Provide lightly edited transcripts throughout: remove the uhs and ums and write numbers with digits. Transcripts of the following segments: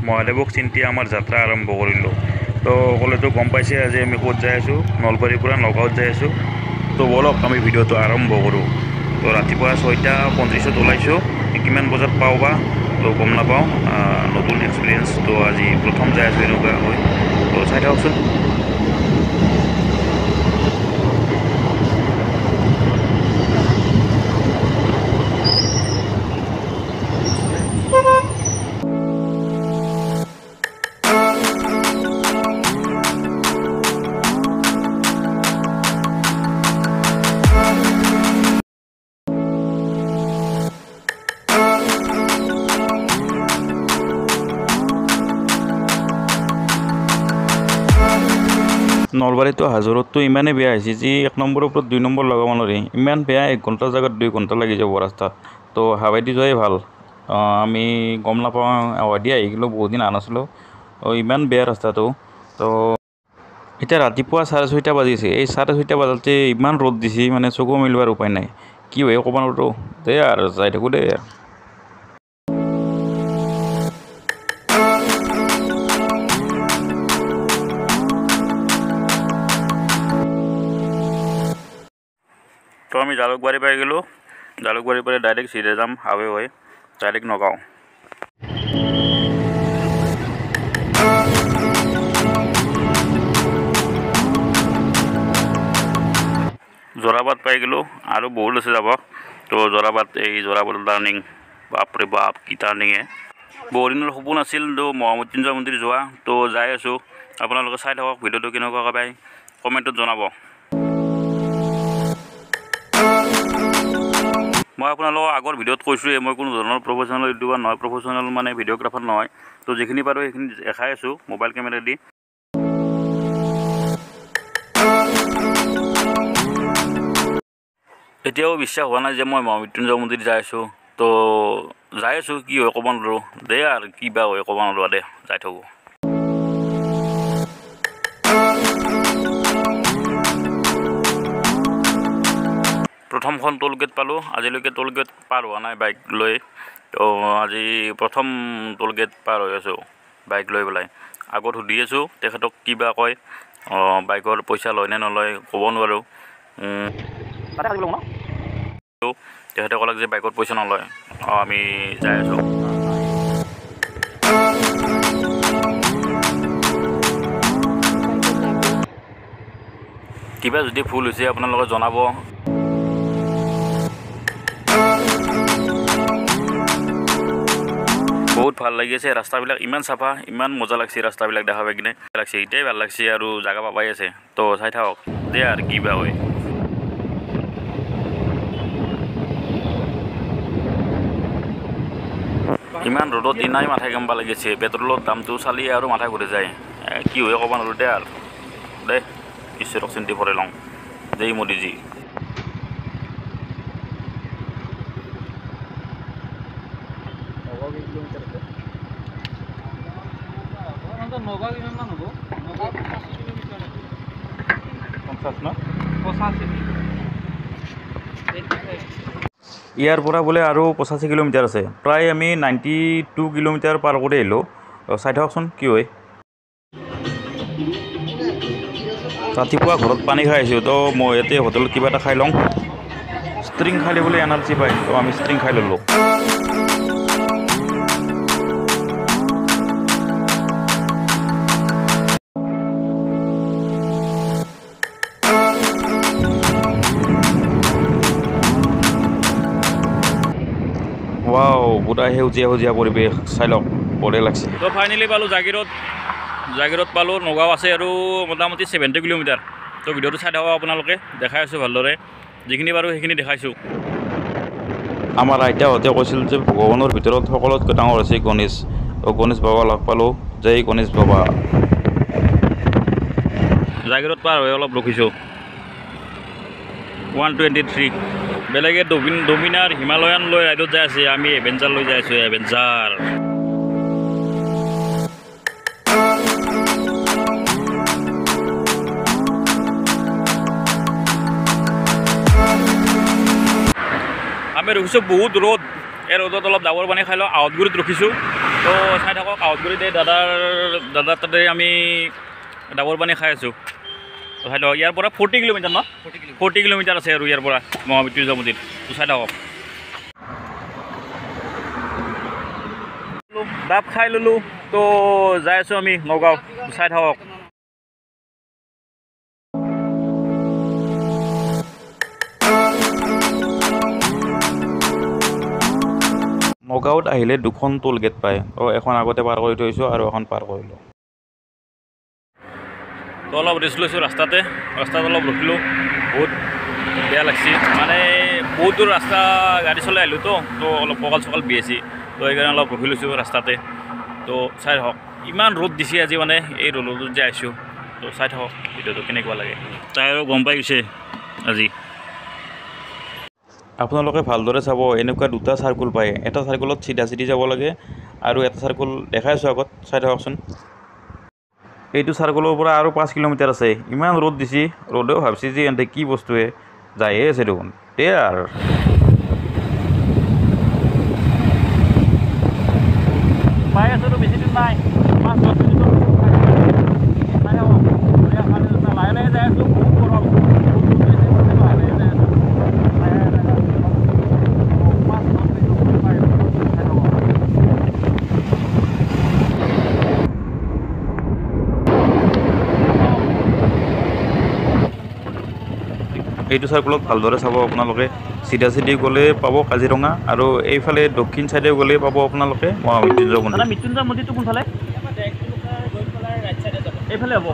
মহাদেৱক চিন্তি আমাৰ যাত্ৰা আৰম্ভ কৰিলোঁ। তো সকলোৱেতো গম পাইছে আজি আমি ক'ত যাই আছোঁ, নলবাৰীৰ পৰা নগাঁৱত যাই আছোঁ। তো ব'লক আমি ভিডিঅ'টো আৰম্ভ কৰোঁ। তো ৰাতিপুৱা 6:35 ওলাইছোঁ, কিমান বজাত পাওঁ বা তো গম নাপাওঁ, নতুন এক্সপিৰিয়েঞ্চ। তো আজি প্ৰথম যাই আছোঁ এনেকুৱা হৈ, তো চাই থাককচোন। নলবাৰীতো হাজোৰততো ইমানেই বেয়া হৈছে যে 1 নম্বৰৰ ওপৰত 2 নম্বৰ লগাব নোৱাৰি, ইমান বেয়া। 1 ঘণ্টাৰ জেগাত 2 ঘণ্টা লাগি যাব ৰাস্তাত। তো হাৱাইদি যোৱাই ভাল। আমি গম নাপাওঁ, হাৱাইদি আহি গ'লোঁ, বহুত দিন অহা নাছিলোঁ, ইমান বেয়া ৰাস্তাটো। তো এতিয়া ৰাতিপুৱা 6:30 বাজিছে। এই 6:30 বজাতে ইমান ৰ'দ দিছে, মানে চকু মিলোৱাৰ উপায় নাই। কি হয় ক'ব নোৱাৰোঁ দেই, আৰু যাই থাকোঁ দেই। তো আমি জালুকবাৰী পাই গ'লোঁ। জালুকবাৰীৰ পৰা ডাইৰেক্ট চিধা যাম হাৱে হৈ ডাইৰেক্ট নগাঁও। যোৰাবাট পাই গ'লোঁ, আৰু বহুত আছে যাব। তো যোৰাবাট, এই যোৰাবাট টাৰ্ণিং, বাপৰে বাপ কি টাৰ্ণিঙে। বহুদিনৰ সপোন আছিল তো মহামৃত্যুঞ্জয় মন্দিৰ যোৱা, তো যাই আছোঁ। আপোনালোকে চাই থাকক ভিডিঅ'টো কেনেকুৱাকৈ পায়, কমেণ্টত জনাব। মই আপোনালোকক আগৰ ভিডিঅ'ত কৈছোঁৱেই, মই কোনো ধৰণৰ প্ৰফেচনেল ইউটিউবাৰ নহয়, প্ৰফেচনেল মানে ভিডিঅ'গ্ৰাফাৰ নহয়। তো যিখিনি পাৰোঁ সেইখিনি দেখাই আছোঁ মোবাইল কেমেৰা দি। এতিয়াও বিশ্বাস হোৱা নাই যে মই মহামৃত্যুঞ্জয় মন্দিৰ যাই আছোঁ। তো যাই আছোঁ, কি হয় ক'ব নোৱাৰোঁ দেই, আৰু কিবা হয় ক'ব নোৱাৰোঁ দে, যাই থাকোঁ। প্ৰথমখন টোলগেট পালোঁ, আজিলৈকে টোলগেট পাৰ হোৱা নাই বাইক লৈ। তো আজি প্ৰথম টোলগেট পাৰ হৈ আছোঁ বাইক লৈ পেলাই। আগত সুধি আছোঁ তেখেতক কিবা কয়, বাইকৰ পইচা লয় নে নলয় ক'ব নোৱাৰোঁ। তেখেতে ক'লে যে বাইকত পইচা নলয়। আমি যাই আছোঁ। কিবা যদি ভুল হৈছে আপোনালোকে জনাব। বহুত ভাল লাগি আছে, ৰাস্তাবিলাক ইমান চাফা, ইমান মজা লাগছে ৰাস্তাবিলাক দেখা পাই কিনে লাগছে, এতিয়াই ভাল লাগছে আৰু জাগা পাই আছে। তো চাই থাকক দে আৰু কিবা হয়। ইমান ৰ'দত ইনাই মাথা গম্বা লাগিছে, পেট্ৰলৰ দামটো চালি আৰু মাথা ঘূৰি যায়। কি হয় ক'ব নোৱাৰোঁ দে আৰু দে, ঈশ্বৰক চিন্তি ভৰাই লওঁ। জয় মোদীজী। ইয়াৰ পৰা বোলে আৰু 85 কিলোমিটাৰ আছে। প্ৰায় আমি 92 কিলোমিটাৰ পাৰ কৰি আহিলোঁ। চাই থাকচোন কি হয়। ৰাতিপুৱা ঘৰত পানী খাই আহিছোঁ, তো মই ইয়াতে হোটেলত কিবা এটা খাই লওঁ। ষ্ট্ৰিং খালে বোলে এনাৰ্জি পায়, তো আমি ষ্ট্ৰিং খাই ল'লোঁ। ৱাও, পুৰা সেউজীয়া সেউজীয়া পৰিৱেশ, চাই লওক, বঢ়িয়া লাগছে। তো ফাইনেলি পালোঁ জাগিৰোড। জাগিৰোড পালোঁ, নগাঁও আছে আৰু মোটামুটি 70 কিলোমিটাৰ। তো ভিডিঅ'টো চাই থাকক আপোনালোকে, দেখাই আছোঁ ভালদৰে, যিখিনি পাৰোঁ সেইখিনি দেখাইছোঁ। আমাৰ আইতাহঁতে কৈছিল যে ভগৱানৰ ভিতৰত সকলোতকৈ ডাঙৰ হৈছে গণেশ। তো গণেশ বাবা লগ পালোঁ, জয় গণেশ বাবা। জাগিৰোড পাৰ হৈ অলপ ৰখিছোঁ। 123। বেলেগে ডমিনাৰ হিমালয়ান লৈ ৰাইডত যাই আছে, আমি এভেঞ্জাৰ লৈ যাই আছোঁ, এভেঞ্জাৰ। আমি ৰখিছোঁ, বহুত ৰ'দ, এই ৰ'দত অলপ ডাবৰ পানী খাই লওঁ। আহঁতগুৰিত ৰখিছোঁ, তো চাই থাকক আউটগুৰিতে দাদাৰ তাতে আমি ডাবৰ পানী খাই আছোঁ। চাই থাকক ইয়াৰ পৰা 40 কিলোমিটাৰ ন, 40 কিলোমিটাৰ আছে আৰু ইয়াৰ পৰা মহামৃত্যুঞ্জয় মন্দিৰ। তো চাই থাকক ডাব খাই ল'লোঁ। তো যাই আছোঁ আমি নগাঁও। চাই থাকক। নগাঁৱত আহিলে দুখন টোল গেট পায়। তো এখন আগতে পাৰ কৰি থৈছোঁ আৰু এখন পাৰ কৰিলোঁ। তো অলপ ৰেষ্ট লৈছোঁ ৰাস্তাতে, ৰাস্তাত অলপ ৰখিলোঁ, বহুত বেয়া লাগছি, মানে বহুত দূৰ ৰাস্তা গাড়ী চলাই আহিলোঁ তো অলপ কঁকাল চকাল বিষাইছে, তো সেইকাৰণে অলপ ৰখি লৈছোঁ ৰাস্তাতে। তো চাই থাকক ইমান ৰ'দ দিছে আজি, মানে এই ৰ'দত যে আহিছোঁ। তো চাই থাকক ভিডিঅ'টো কেনেকুৱা লাগে। তাই আৰু গম পাই গৈছে আজি। আপোনালোকে ভালদৰে চাব, এনেকুৱা দুটা চাৰ্কুল পায়। এটা চাৰ্কুলত চিধা চিধি যাব লাগে আৰু এটা চাৰ্কুল দেখাই আছোঁ আগত, চাই থাককচোন। এইটো চাৰ্কুলৰ পৰা আৰু 5 কিলোমিটাৰ আছে। ইমান ৰ'দ দিছে, ৰ'দেও ভাবছি যে এহঁতে কি বস্তুৱে যায়ে আছে দেখোন। দে আৰু পাই আছোঁ, বেছি দিন নাই, 5-10 মিনিটৰ লাহে লাহে যাই আছোঁ। বহুত গৰম, লাহে লাহে যাই আছোঁ। এইটো চাৰ্কুলত ভালদৰে চাব আপোনালোকে, চিধা চিধি গ'লে পাব কাজিৰঙা আৰু এইফালে দক্ষিণ চাইডে গ'লে পাব আপোনালোকে মহামৃত্যুঞ্জয় মন্দিৰ। মৃত্যুঞ্জয় মন্দিৰটো কোনফালে? এইফালে হ'ব।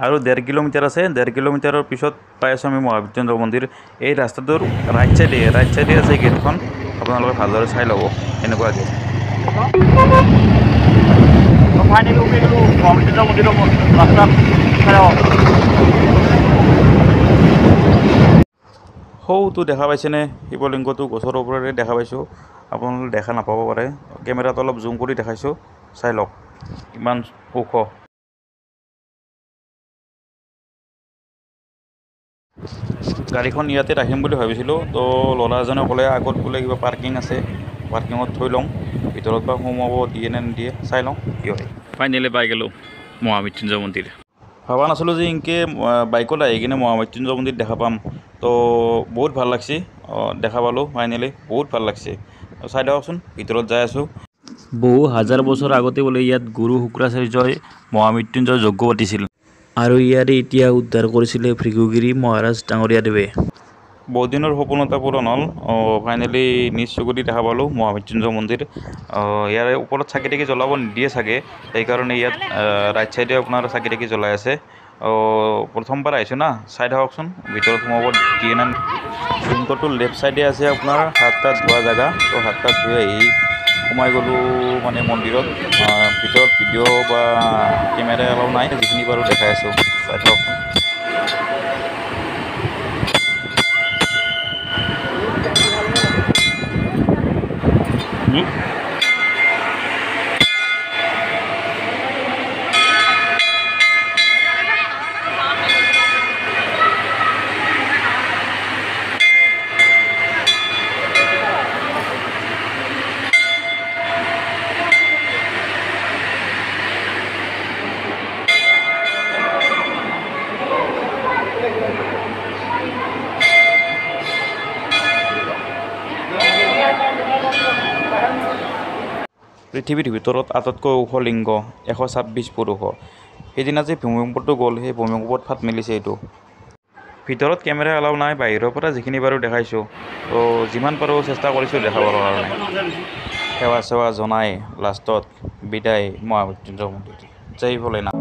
আৰু 1.5 কিলোমিটাৰ আছে, 1.5 কিলোমিটাৰৰ পিছত পাই আছোঁ আমি মহামৃত্যুঞ্জয় মন্দিৰ। এই ৰাস্তাটোৰ ৰাইট চাইডে আছে গেটখন, আপোনালোকে ভালদৰে চাই ল'ব এনেকুৱা গেট। ফাইনেলি উঠি গ'লোঁ মহামৃত্যুঞ্জয় মন্দিৰৰ ৰাস্তাত। সৌটো দেখা পাইছেনে শিৱলিংগটো গছৰ ওপৰেৰে দেখা পাইছোঁ, আপোনালোকে দেখা নাপাব পাৰে, কেমেৰাটো অলপ জুম কৰি দেখাইছোঁ, চাই লওক ইমান ওখ। গাড়ীখন ইয়াতে ৰাখিম বুলি ভাবিছিলোঁ, তো ল'ৰা এজনে ক'লে আগত বোলে কিবা পাৰ্কিং আছে, পাৰ্কিঙত থৈ লওঁ, ভিতৰত বা সোমাব দিয়ে নে নিদিয়ে চাই লওঁ কি হয়। ফাইনেলি পাই গ'লোঁ মহামৃত্যুঞ্জয় মন্দিৰ। ভবা নাছিলোঁ যে ইনকে বাইকত আহি কিনে মহামৃত্যুঞ্জয় মন্দিৰ দেখা পাম। তো বহুত ভাল লাগছে, দেখা পালোঁ ফাইনেলি, বহুত ভাল লাগছে। চাই থাককচোন, ভিতৰত যাই আছোঁ। বহু হাজাৰ বছৰ আগতে বোলে ইয়াত গুৰু শুক্ৰাচাৰ্যই মহামৃত্যুঞ্জয় যজ্ঞ পাতিছিল আৰু ইয়াৰে ইতিহাস উদ্ধাৰ কৰিছিলে ভৃগুগিৰি মহাৰাজ ডাঙৰীয়াদেৱে। বহুত দিনৰ সপোন এটা পূৰণ হ'ল, ফাইনেলি নিজ চকুদি দেখা পালোঁ মহামৃত্যুঞ্জয় মন্দিৰ। ইয়াৰে ওপৰত চাকি তাকি জ্বলাব নিদিয়ে চাগে, সেইকাৰণে ইয়াত ৰাইট চাইডে আপোনাৰ চাকি তাকি জ্বলাই আছে। প্ৰথমবাৰ আহিছোঁ না, চাই থাককচোন ভিতৰত সোমাব দিয়ে না। লিংকটোৰ লেফ্ট চাইডে আছে আপোনাৰ হাত তাত ধোৱা জেগা, তো হাত তাত ধুই আহি সোমাই গ'লোঁ মানে মন্দিৰত। ভিতৰত ভিডিঅ' বা কেমেৰা এলাও নাই, যিখিনি পাৰোঁ দেখাই আছোঁ, চাই থাককচোন। পৃথিৱীৰ ভিতৰত আটাইতকৈ ওখ লিংগ 126 ফুট ওখ। সেইদিনা যে ভূমিকম্পটো গ'ল, সেই ভূমিকম্পত ফাট মেলিছে এইটো। ভিতৰত কেমেৰা এলাও নাই, বাহিৰৰ পৰা যিখিনি পাৰোঁ দেখাইছোঁ, তো যিমান পাৰোঁ চেষ্টা কৰিছোঁ দেখাবৰ কাৰণে। সেৱা চেৱা জনাই লাষ্টত বিদায় মহামৃত্যুঞ্জয় মন্দিৰ। জয় ভোলেনাথ।